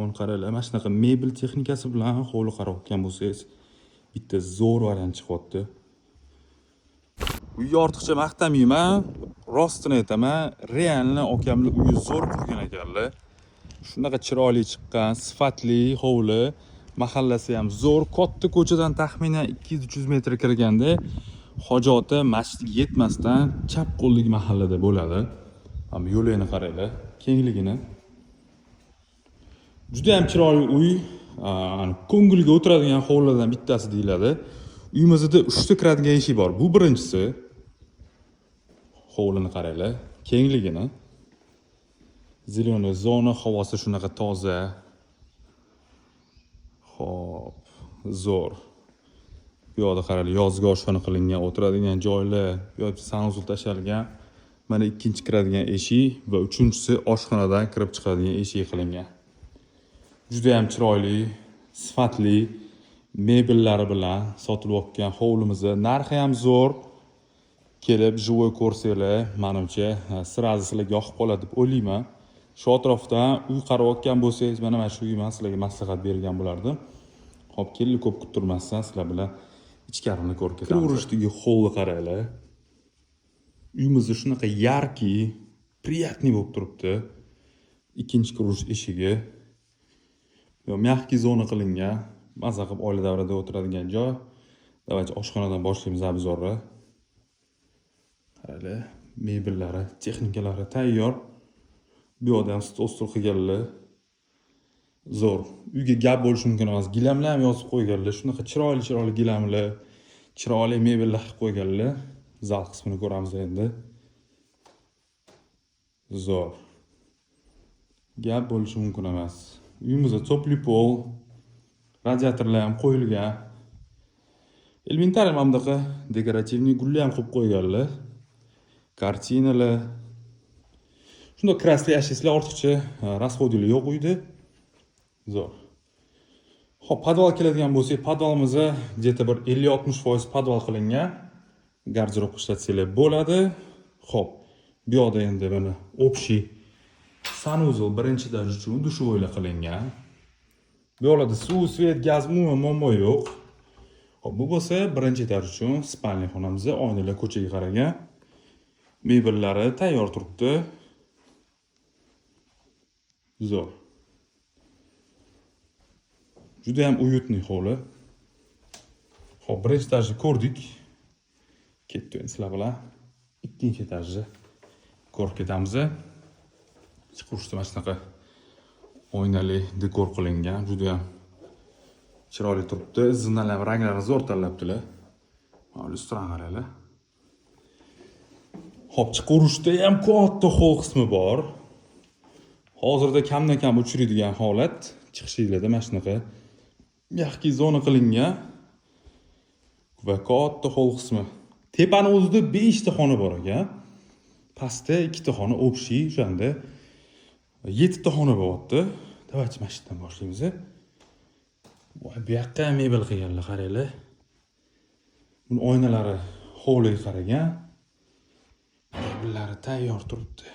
Mana qaranglar, mana shunaqa mebel texnikasi bilan hovli qarayotgan bo'lsangiz, bitta zo'r variant chiqyapti. Uyni ortiqcha maqtamayman, rostini aytaman, реально akamlar uyi zo'r qurgan ekanlar. Shunaqa chiroyli chiqqan, sifatli hovli, mahallasi ham zo'r. Katta ko'chadan taxminan 200-300 metr kirganda, Hoji ota masjidiga yetmasdan chap qo'ldagi mahallada bo'ladi. Mana bu yo'lini qaranglar, kengligini. Juda ham chiroyli uy, ko'ngilga o'tiradigan hovlilardan bittasi deyiladi. Uyimizda 3 ta kiradigan eshik bor. Bu birinchisi. Hovlini qaranglar, kengligini. Зеленый zona, havosi shunaqa toza. Xo'p, zo'r. Bu yoqda qaranglar, yozgi oshxona qilingan, o'tiradigan joylar, bu yoqda санузел tashalgan. Mana ikkinchi kiradigan eshik va uchinchisi oshxonadan kirib chiqadigan eshik qilingan. Juda ham chiroyli, sifatli mebellari bilan sotilayotgan hovlimiz, narxi ham zo'r. Kelib живой ko'rsanglar, manimcha, сразу sizlarga yoqib qoladi deb o'ylayman. Shu atrofdan uy qarayotgan bo'lsangiz, mana shu uyni man sizlarga maslahat bergan bo'lardim. Xo'p, kelinglar, ko'p kuttirmasdan sizlar bilan ichkarini ko'rib ketamiz. Kiraverishdagi holni qaranglar. Uyimiz shunaqa яркий, приятный bo'lib turibdi. Ikkinchi kirish eshigi. Yo, мягкий zona qilingan. Maza qilib oila davrada o'tiradigan joy. Давайте oshxonadan boshlaymiz обзор ni. Qaranglar, mebellari, texnikalari tayyor. Bu yoqda ham stol stol qilganlar. Zo'r. Uyga gap bo'lishi mumkin emas. Gilamlar ham yozib qo'yganlar. Shunaqa chiroyli chiroyli gilamlar, chiroyli mebellar qilib qo'yganlar. Zal qismini ko'ramiz endi. Zo'r. Gap bo'lishi mumkin emas. Uyimizda тёплый пол, radiatorlar ham qo'yilgan. Elementar mana bunaqa декоративный gullar ham qo'yib qo'yganlar. Kartinalar. Shundoq kirasizlar, yashaysizlar, ortiqcha расход inglar yo'q uyda. Zo'r. Xo'p, podval keladigan bo'lsak, podvalimizda где-то bir 50-60% podval qilingan. Garderob ishlatsanglar bo'ladi. Xo'p, bu yoqda endi mana общий санузел birinchi этаж uchun душевой lar qilingan. Bu yoqlarda suv, свет, gaz, umuman muammo yo'q. Xo'p, bu bo'lsa birinchi этаж uchun спальня xonamiz, oynalar ko'chaga qaragan. Mebellari tayyor turibdi. Zo'r. Juda ham уютный hovli. Xo'p, birinchi etajni ko'rdik. Ketdik endi sizlar bilan ikkinchi etajni ko'rib ketamiz. Chiqishda mana shunaqa oynali dekor qilingan, juda ham chiroyli turibdi. Zinalar ham ranglarini zo'r tanlabdilar. Mana lyustrani qaranglar. Xo'p, chiqaverishda ham katta hol qismi bor. Hozirda kamdan kam uchraydigan holat. Chiqishinglarda mana shunaqa мягкий zona qilingan va katta hol qismi. Tepani o'zida 5 ta xona bor ekan. Pastda ikkita xona общий, o'shanda 7 ta xona bo'lyapti. Давайте mana shu yerdan boshlaymiz. Voy, bu yoqqa ham mebel qilganlar, qaranglar. Buni oynalari hovliga qaragan. Mebellari tayyor turibdi.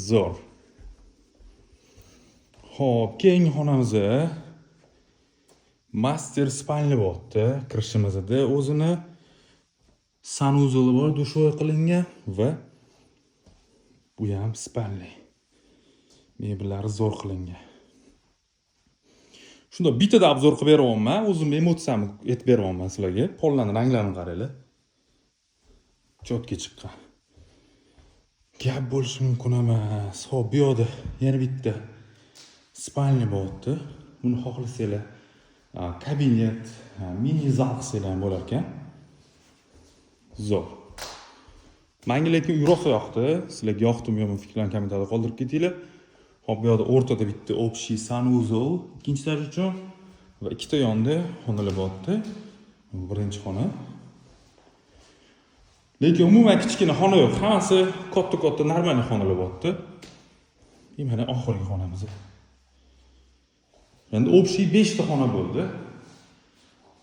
Zo'r. Xo'p, keyingi xonamiz мастер спальня bo'lyapti. Kirishimizda o'zini санузел i bor, душевой qilingan va bu ham спальня. Mebellari zo'r qilingan. Shunda bittada обзор qilib beryapman, o'zim emotsiyamni aytib beryapman sizlarga. Pollarni ranglarini qaranglar. Чётко chiqqan. Gap bo'lishi mumkin emas. Xo'p, bu yoqda yana bitta спальня bo'lyapti. Buni xohlasanglar kabinet, mini zal qilsanglar ham bo'lar ekan. Zo'r. Menga lekin uy rosa yoqdi. Sizlarga yoqdimi, yo'qmi, fikrlarni kommentariyada qoldirib ketinglar. Xo'p, bu yoqda o'rtada bitta общий санузел ikkinchi этаж uchun va ikkita yonda xonalar bo'lyapti. Bu birinchi xona. Lekin umuman kichkina xona yo'q. Hammasi katta-katta нормальный xonalar bo'lyapti. И mana oxirgi xonamiz. Endi общий 5 ta xona bo'ldi.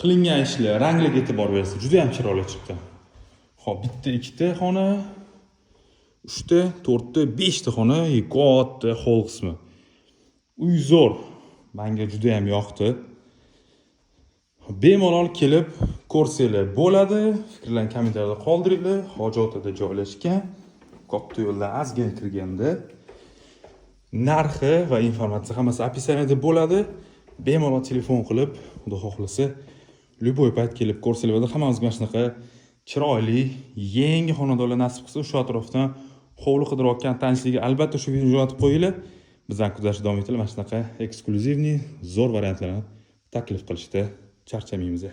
Qilingan ishlar, ranglarga e'tibor bersa, juda ham chiroyli chiqqan. Xo'p, bitta, ikkita xona, uchta, to'rtta, beshta xona, katta hol qismi. Uy zo'r, manga juda ham yoqdi. Bemalol kelib ko'rsanglar bo'ladi. Fikrlarni kommentariyada qoldiringlar. Hojiotada joylashgan, katta yo'ldan ozgina kirganda. Narxi va informatsiya hammasi описание da bo'ladi. Bemalol telefon qilib, xudo xohlasa, любой payt kelib ko'rsanglar bo'ladi. Hammamizga mana shunaqa chiroyli yangi xonadonlar nasib qilsa. Shu atrofdan hovli qidirayotgan tanishlarga albatta shu videoni jo'natib qo'yinglar. Bizdan kuzatishda davom etinglar. Mana shunaqa эксклюзивный zo'r variantlarni taklif qilishda charchamaymiz.